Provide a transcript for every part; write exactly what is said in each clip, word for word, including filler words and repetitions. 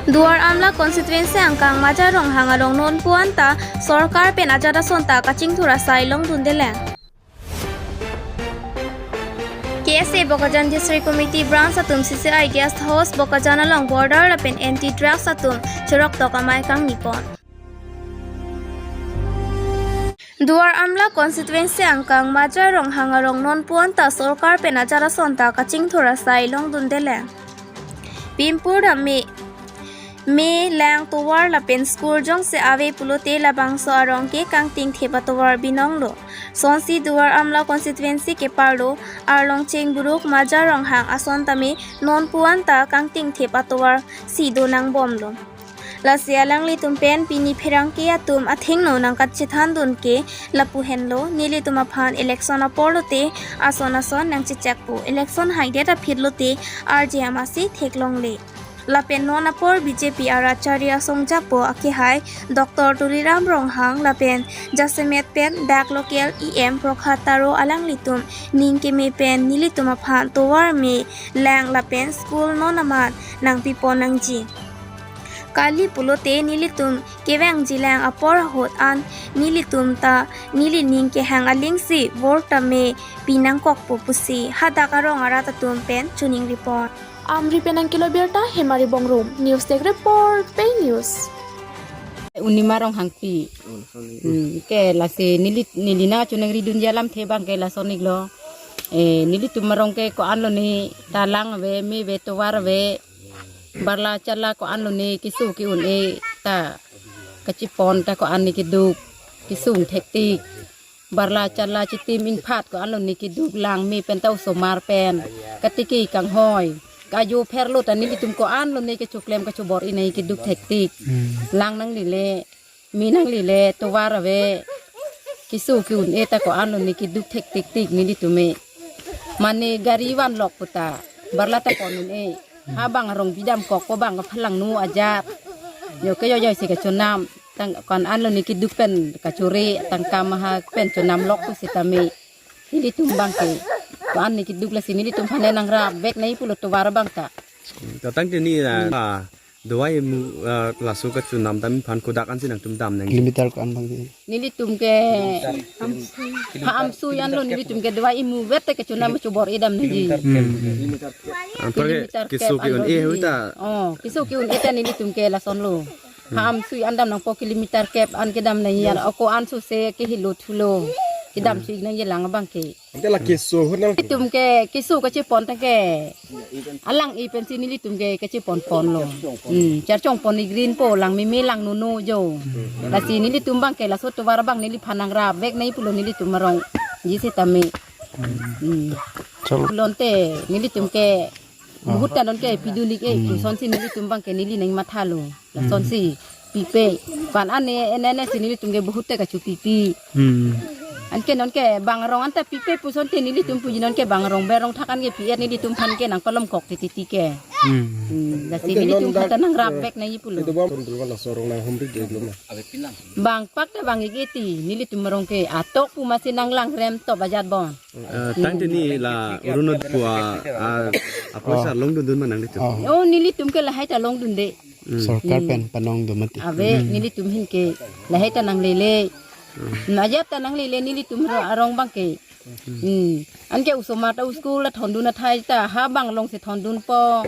Duar Amla constituency angkang Maja Ronghang along non puan ta sorkar pen ajat ason ta kachingthur asai longdundelang. K S A Bokajan District Committee Branch atum C C I Guest House Bokajan along border lapen anti drugs atum chorok tok amei kangni pon. Duar Amla constituency angkang Maja Ronghang along non puan ta sorkar pen ajat ason ta kachingthur asai longdundelang. Pimpur dam me, me lang tovar lapen school jongsi ave pulote labangso arong ke kangting thep atovar binong lo. Sonsi Duar Amla constituency keparlo Arlong Chengburuk Maja Ronghang ason tame non puan ta kangting thep atovar si do nangbomlo. Lasi alanglitum pen pini pherangke atum athengno nangkachethandun ke lapu henlo, nelitum aphan election apor lote ason ason nangchechakpo, election haidet aphi lote arje amasi theklongle. Lapen non apor B J P arat chari asong japo akehai Doctor Tuliram Ronghang lapen jasemet pen dak local E M Prokhat Taro alanglitum ning keme pen nelitum aphan tovar me lang lapen school non amat nangpipon nangji. Kali pulote nelitum kevangjilang apor ahut an nelitum ta neli ning kehang alingsi vote tame pinangkokpo pusi hadak arong arat atum pen choningri pon. Amri pen nangkelo birta Hemari Bongrung, News Desk Report, Pei News. Unima Ronghangpi. Hmm, ke lasi neli, neli nangchoningridunji alamthe abang ke lason iklo. Eh, nelitum arong ke ko-an lone ta lang ave, me ave, tovar ave. Barla chala ko-an lone keso ke-un-e ta kachepon ta ko-an ne keduk kesung thektik. Barla chala chitim ingphat ko-an lone keduk lang me pen ta osomar pen katiki kanghoi. Kajo pherlo ta nelitum ko-an lone kechoklem kachobor-i nai keduk thektik. Hmm. Lang nanglele, me nanglele, tovar ave. Keso ke-un-e ta ko-an lone keduk thektiktik nelitum me. Mane gari vanlok puta barla ta pon un-e. Ha bang arong bidamkokpo bang kaphalangno ajat. Yo ke yo yo si kachonam. Tang ko-an lone keduk pen kachore tangka maha pen chonamlok pusitame. Nelitum abang ke ko-an ne keduk lasi nelitum aphan nangrap vek nai pulo tovar abang ta. Tatang tini na, ah, dawai mu, ah, laso kachonam dam aphan kodak ansi nangtum dam nang. Kilometer ko-an abang ke? Nelitum ke ha amsui anlo nelitum ke dawai imu vek te kachonam chobor-i dam nangji. Hmm. Anpar ke kilometer keso kep ke-un-e anlo hui ta. Oh, keso ke-un-e ta nelitum ke lasonlo. Ha amsui an dam nangpo kilometer kep an kedam nangji, ako an sose kehilo thulo. Kedam sui nangji lang abang ke. Ante la keso honang. Nelitum ke keso kachepon tangke alang-e pensi nelitum ke kachepon ponlo. Hmm, charchong pon-i grinpo lang meme lang nono jo. Lasi nelitum abang ke laso tovar abang neliphan nangrap vek nai pulo nelitum arongji sitame. Hmm. Chalo. Pulote nelitum ke bahut ta non ke pidun-ik e, hmm, pu sonsi nelitum abang ke neli nangmathalo. Lasonsi pipe. Ko-an ne, ene ne si nelitum ke bahut ta kachopipi. Hmm. Anke non ke bang arong anta pipe puson te nelitum puji non ke bang arong berong thak an ke pi-et nelitum aphan ke nangpalomkok titi ke. Hmm. Hmm. Lasi nelitum aphan ta nangrap vek nai pulo. Bang pak ta bang-ik e ti nelitum arong ke atok pu masi nanglang rem top ajat bon. Eh, tang tini la Arunodoi pu a, a, apoisa longdundun ma nanglitum? Oh. Oh, nelitum ke lahai ta longdunde. Hmm. Sorkar pen panongdun mati. Ave, hmm, nelitum ahin ke lahai ta nanglele. Hmm. Najat ta nanglele nelitum ro-, arong abang ke. Hmm. Anke osomar ta school la thondun athai ta ha bang alongsi thondunpo.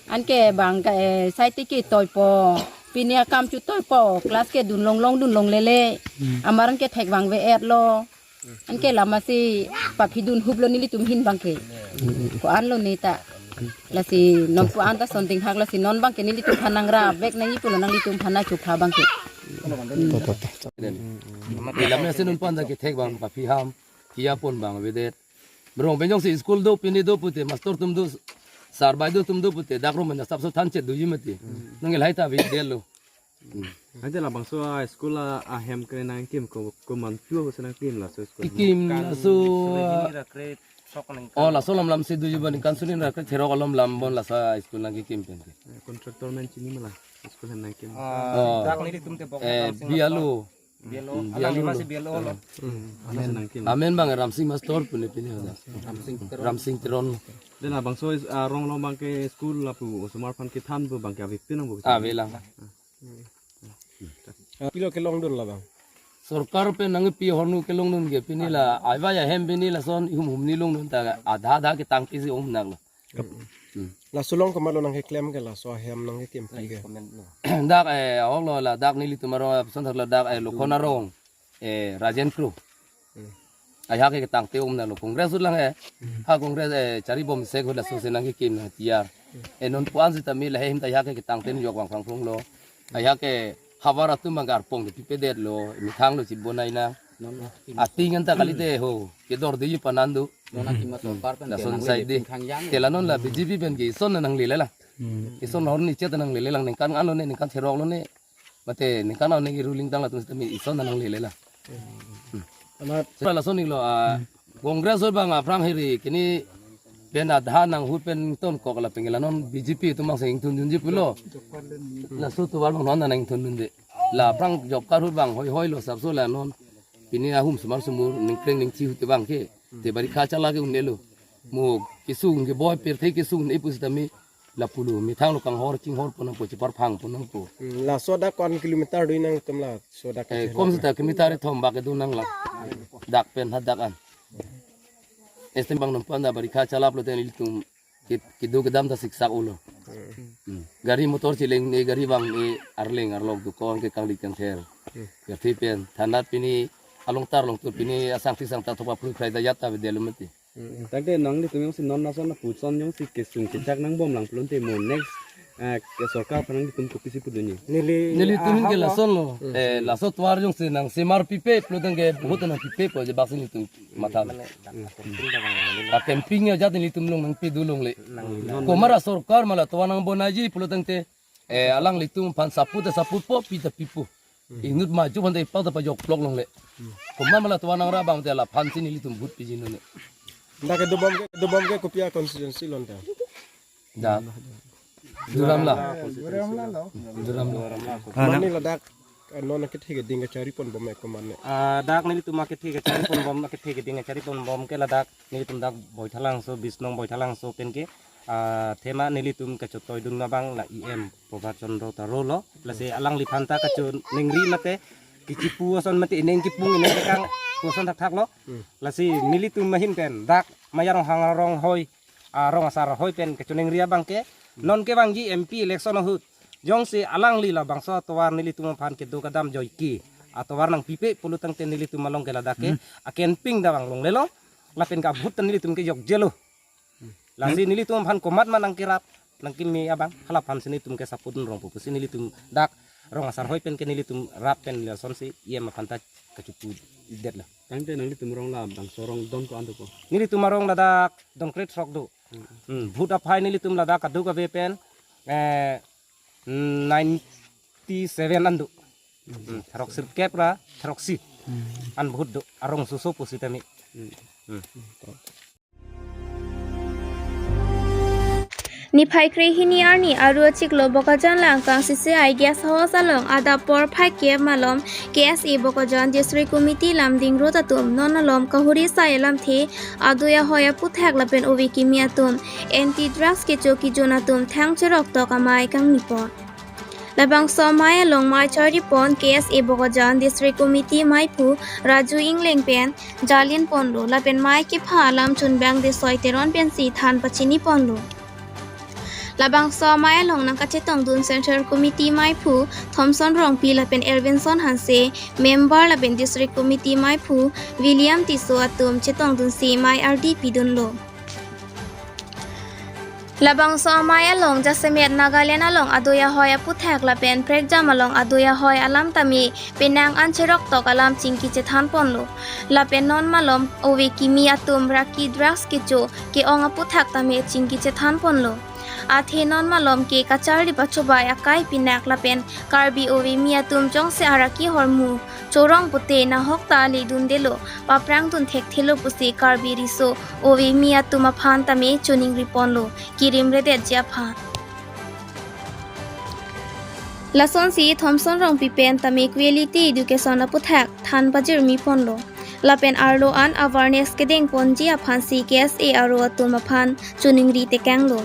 Anke bang ka, eh, sai tiki toipo. Pini akam chu toipo. Class kedun long longdun longlele. Hmm. Amar anke thek vangve-etlo. Anke la masi paphidun huplo nelitum ahin abang ke. Ko-an lone ta. Lasi non ko-an ta son tinghak lasi non abang ke nelitum aphan nangrap vek nai pulo nanglitum aphan nangchupha abang ke. Ta, ta, ta. Lam ne si non pon ta kethek vang paphi ham. Kiya pon vangvedet. Arong pen jongsi school do pini do pute master atum do sir baideo atum do pute dak rong pen asapso than chet doji mati. Nang lahai ta avedetlo. Hmm. Ante labangso a school a, ahem kre nangkim ko, ko mantu ako si nangkim laso school. Kekim laso. Oh, laso lam lam si doji ba ningkan suri ra kre therok alom lam bon laso school nangkekim pen. Eh, contractor men chini ma la school hem nangkim? Ah, oh. Dak nelitum te bok eh, nangsim bialo. B L O, hmm, alang B L O masih lo. B L O lo. Hmm. Amen. Amen bang Ramsing Master pu ne pini ada. Ramsing Teron. Ramsing Teron. Dena bangso is, ah, rong lo bang ke school lapu osomar aphan kethan pu bang ke avepin nang bu. Ah, avelang. Pilo kelongdun la bang. Sorkar pen nangpi ahormu kelongdun ke pini la, aiva ya hem pini lason ihum humni longdun ta adha adha ketang kisi um nak lo. Hmm. Laso along komatlo nangkeklem ke laso ahem nangkekim ke? Dak, eh, ahok lo ladak nelitum arong ason thak ladak, eh, Lokhon arong, eh, Rajen Kro. Hmm. Ahak ke ketangte um na lo Congress ahut lang, eh. Hmm. Ha Congress, eh, chari bom sek ahut laso si nangkekim nang tiar. Hmm. Eh, non puan sitame lahei ahim ta ahak ke ketangte jok vang phang phung lo. Ahak ke havar atum bang arpong de pipedet lo, methang lo chibonai na. Non lo. Ating anta kalite ho, kedor de panan do. Non akim atum par pen lason tenang sai lele de. Pingkhang yang. Te la non la B J P pen ke ison nanglele la. Hmm. Ison hor ni chet nanglele lang ningkan an lo ne, ningkan therok lo ne. Mate ningkan an ne ruling tang latum sitame ison nanglele la. Hmm. Amat. Sila lason ni lo, ah, Congress ahut bang aphrang hiri kini pen adha nanghut pen tonkok la pen ke la non B J P atum bang sing thun junji pulo. Laso tovar bang non nang thun dunde. La aphrang job card ahut bang hoi hoi lo sapso la non. Pini ahum sumar sumur ningkreng ningthi ahut te bang ke. Te barikha chala ke un-e lo. Mo kesung ke boi pirthe kesung un-e pusitame lapu lo methang lo kanghor chinghor pon nangpo chipar phang pon nangpo. Hmm, laso dak ko-an kilometer do nangtum laso dak? Eh, kom sita kilometer thom bak do nang la. Dak pen hadak an. Estem bang nangpo anda barikha chala pulote nelitum ke, kedo kedam ta siksak ulo. Hmm. Gari motor chileng ne gari bang ne arleng arlok do ko-an ke kangli kangther. Hmm. Ya thi pen thanat pini along tar long tu pini asang thi sang ta thopa phru phrai da yat ta bede lo mati. Hmm. Tangte nanglitum jongsi non lason na puson jongsi kesung kechak nangbom lang pulote mo next, eh, ke sorkar aphan nanglitum kopisi pudunji? Neli, nelitum ah, ke ha, lason lo. Hmm. Eh, laso tovar jongsi nangsemar pipe pulo tangte bahut nangpipe po je bak si nelitum matha. Mane, hmm, camping dak nang neli. Ka camping ya jat nelitum long nangpi do longle. Nang, hmm, nang. Komat asorkar ma la tovar nangbonaiji pulo tangte, eh, alanglitum aphan saput ta saputpo, pi ta pipo. Hmm. Inut maju aphan ta ipak ta pajok plok longle. Hmm. Komat ma la tovar nangrap abang te laphan si nelitum vote piji none. Dak ke dobom ke, dobom ke kopi a constituency lo anta? Dak. Duar Amla. Duar Amla lo. Duar Amla. Ah, mane na. Ladak, eh, non kethe keding kachari ponbom ke komat ne? Ah, dak nelitum akethe kachari ponbom, akethe keding kachari ponbom ke ladak nelitum dak Baithalangso, Bisnong Baithalangso pen ke, ah, thema nelitum kachotoi dun abang la E M Prabhat Chandra Taro lo. Lasi alangliphan ta kachoningri mate kechipu ason mate ineng kipung ineng kekang pu ason thakthak lo. Hmm. Lasi nelitum ahin pen dak Mayor Ronghang Ronghoi, ah, rong asar hoi pen kachoningri abang ke, non kevangji M P election ahut jongsi alangli labangso atovar nelitum aphan kedo kedam joike atovar nangpipe pulo tangte nelitum along ke ladak ke, hmm, a camping dak vang longle lo, lapen ka vote ta nelitum ke jokje lo. Lasi, hmm, nelitum aphan komat ma nangkerap nangkeme abang, halaphan si nelitum ke saput rongpo pusi nelitum dak rong asar hoi pen ke nelitum rap pen lasonsi E M aphan ta kachipudet lo. Tangte nanglitum arong labangso arong don ko-an do ko? Nelitum arong ladak don krethrok do. Hmm. Hmm, vote aphai nelitum ladak kadokave pen, eh, ninety seven an do. Hmm, therok sirkep ra therok si. Hmm. An vote do arong soso pusitame. Hmm. Hmm. Niphai krehini arni aru achiklo Bokajan Langkang C C I Guest House along adap porphai kep malom K S A Bokajan District Committee Lumding Road atum non malom kahuri sai alamthe adui ahoi aphuthak lapen ove kimi atum anti drugs kecho kejun atum thang cheroktok amei kangni pon. Labangso amei along mei charli pon K S A Bokajan District Committee meiphu Raju Ingleng pen jarlin ponlo lapen mei kepha alam chunbang Desoi Teron pensi than pachini ponlo. Labangso amei along nangkachetongdun Central Committee meiphu Thomson Rongpi lapen Ervinson Hanse, member lapen District Committee meiphu William Tisso atum chetongdunsi mei ardi pidunlo. Labangso amei along jasemet Nagaland along adui ahoi aphuthak lapen prekjam along adui ahoi alam tame penang an cheroktok alam chingki chethan ponlo. Lapen non malom ove kimi atum raki drugs kecho ke-ong aphuthak tame chingki chethan ponlo. Athe non malom ke kacharli pachobai akai pinak lapen Karbi ove mi atum jongsi araki ahormu chorong pute nahok ta ledundelo, paprang dun thekthelo pusi Karbi riso ove mi atum aphan tame choningri ponlo, kirimredetji aphan. Lasonsi Thomson Rongpi pen tame quality education aputhak than pajirmi ponlo. Lapen arlo an awareness kedeng ponji aphansi K S A aro atum aphan choningri tekanglo.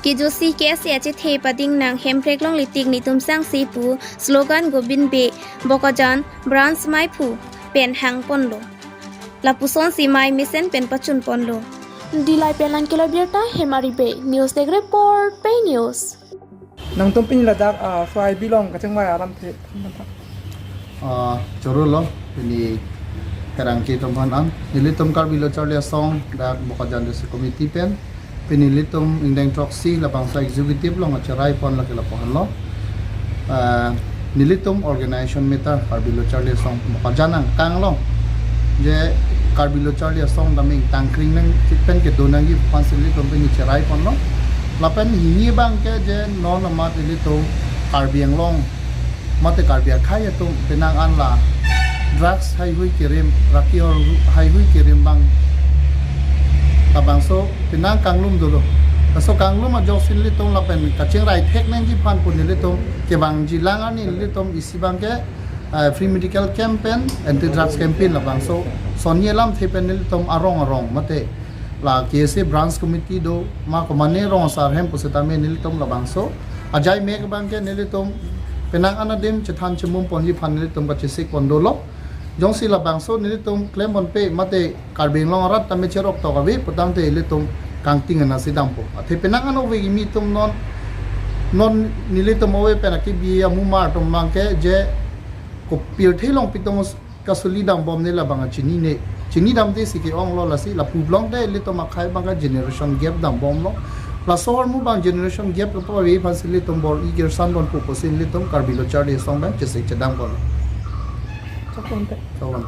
Kejutsi K S A achethe pading nang Hemprek longle tik netum sangse pu slogan Gobind Bey, Bokajan, Branch Maiphu pen hang ponlo. Lapusonsi mei mesen pen pachun ponlo. Dillai pen Langkelo Birta, Hemari Bey, News Desk Report, Pei News. Nangtum pini ladak, ah, Suai Bilong kachingvai alamthe. Ah, choro lo, pini kerang ke tum han an. Nelitum Karbi Lo Charli Asong, dak Bokajan District Committee pen. Pini nelitum ingdeng throksi labangso executive along acherai pon lake lapu-an lo. Ah, nelitum organization matter Karbi Lo Charli Asong Bokajan angkang along je Karbi Lo Charli Asong daming tangkring nang pen kedo nangji aphansi nelitum pini cherai ponlo. Lapen hini abang ke je non amat nelitum Karbi Anglong mate Karbi akhei atum penang an la drugs haihui kerim, raki or haihui kerim abang labangso penang kanglum dolo. Laso kanglum ajoksi nelitum lapen kachingrai thek nangji aphan pu nelitum kevangji lang arni nelitum isi abang ke, eh, free medical camp pen anti drugs campaign labangso sonni alamthe pen nelitum arong arong mate la K S A branch committee do ma komane rong asar hem pusitame nelitum labangso ajai mek abang ke nelitum penang an adim chethan chemum ponji aphan nelitum kachesik pon dolo. Jongsi labangso nelitum klem ponpe mate Karbi Anglong arat tame cherok tok ave putangte ilitum kangting ana si dampo. Athe penang an ove kimi atum non, non nelitum ove pen aki bi amumar atum abang ke je kopirthe along pitung kasuli dambom ne labang chinine. Chini damde si ke-ong lo lasi lapu along te ilitum akhei abang ke generation gap dambomlo. Laso ahormu abang generation gap lo pave aphansi ilitum bor-i kirsan ponpo pusi ilitum Karbi Lo Charli Asong abang chesik chedam ponlo. Chokon te. Chokon.